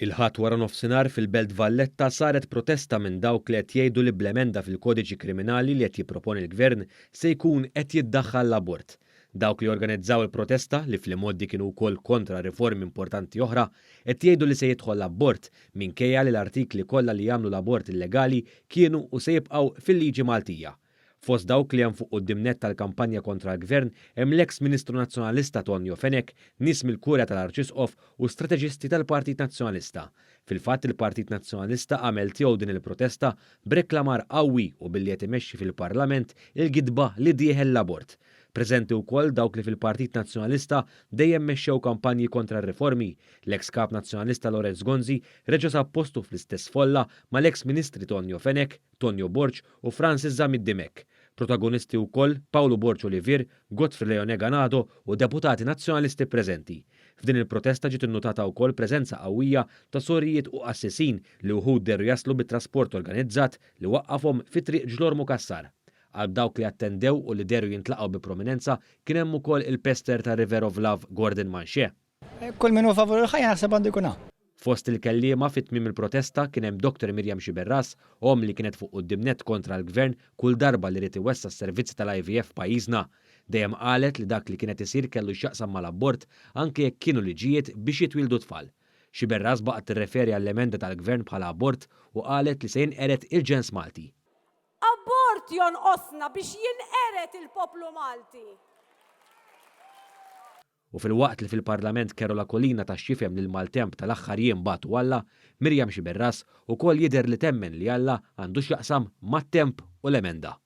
Il-Ħadd waranofsinhar fil-Belt Valletta saret protesta minn dawk li qed jgħidu li bl-emenda fil-Kodiċi Kriminali li qed jipproponi l-Gvern se jkun qed jiddaħħal l-abort. Dawk li organizzaw il-protesta, li fl-imgħoddi kienu wkoll kontra riformi importanti oħra, qed jgħidu li se jidħol l-abort minkejja li l-artikli kollha li jagħmlu l-abort illegali kienu u se jibqgħu fil-liġi Maltija. Fost dawk li hemm fuq quddiem nett tal-kampanja kontra l-Gvern hemm l-eks Ministru Nazzjonalista Tonio Fenech, nies mill-Kurja tal-Arċisqof u strateġisti tal-Partit Nazzjonalista. Fil-fatt il-Partit Nazzjonalista għamel tiegħu din il-protesta b'reklamar qawwi u billi qed imexxi fil-Parlament il-gidba li dieħel l-abort. Preżenti wkoll dawk li fil-Partit Nazzjonalista dejjem mexxew kampanji kontra r-riformi. L-eks Kap Nazzjonalista Lawrence Gonzi reġa' sab postu fl-istess folla mal-eks Ministri Tonio Fenech, Tonio Borg u Francis Zammit Dimech. Protagonisti wkoll Pawlu Borg Olivier, Godfrey Leone Ganado u deputati Nazzjonalisti preżenti. F'din il-protesta ġiet innutata wkoll preżenza qawwija ta' sorijiet u qassisin li wħud dehru jaslu bi trasport organizzat li waqqafhom fi Triq Ġlormu Cassar. Qalb dawk li attendew u li dehru jintlaqgħu bi prominenza kien hemm ukoll il-pester ta' River of Love Gordon Manché. Kull min hu favur il-ħajja naħseb għandu jkun hawn. Fost il-kelliema fi tmiem il-protesta kien hemm Dr Miriam Sciberras, omm li kienet fuq quddiem nett kontra l-Gvern kull darba li ried iwessa' s-servizzi tal-IVF f'pajjiżna. Dejjem qalet li dak li kien qed isir kellu x'jaqsam mal-abort anke jekk kienu liġijiet biex jitwieldu tfal. Sciberras baqgħet tirreferi għall-emenda tal-Gvern bħala abort u qalet li se jinqered il-ġens Malti. Abort jonqosna biex jinqered il-poplu Malti. U filwaqt li fil-Parlament Carol Aquilina ta x'jifhem li l-maltemp tal-aħħar jiem bagħtu Alla, Miriam Sciberras ukoll jidher li temmen li Alla għandu x'jaqsam mat-temp u l-emenda.